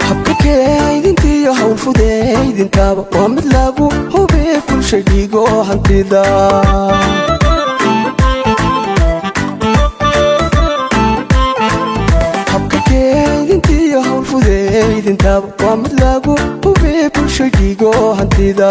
Habka kaydintiyo hawlfudaydintaaba waa mid lagu hubiye bulsha dhiigo hantida. Habka kaydintiyo hawlfudaydintaaba waa mid lagu hubiye bulsha dhiigo hantida.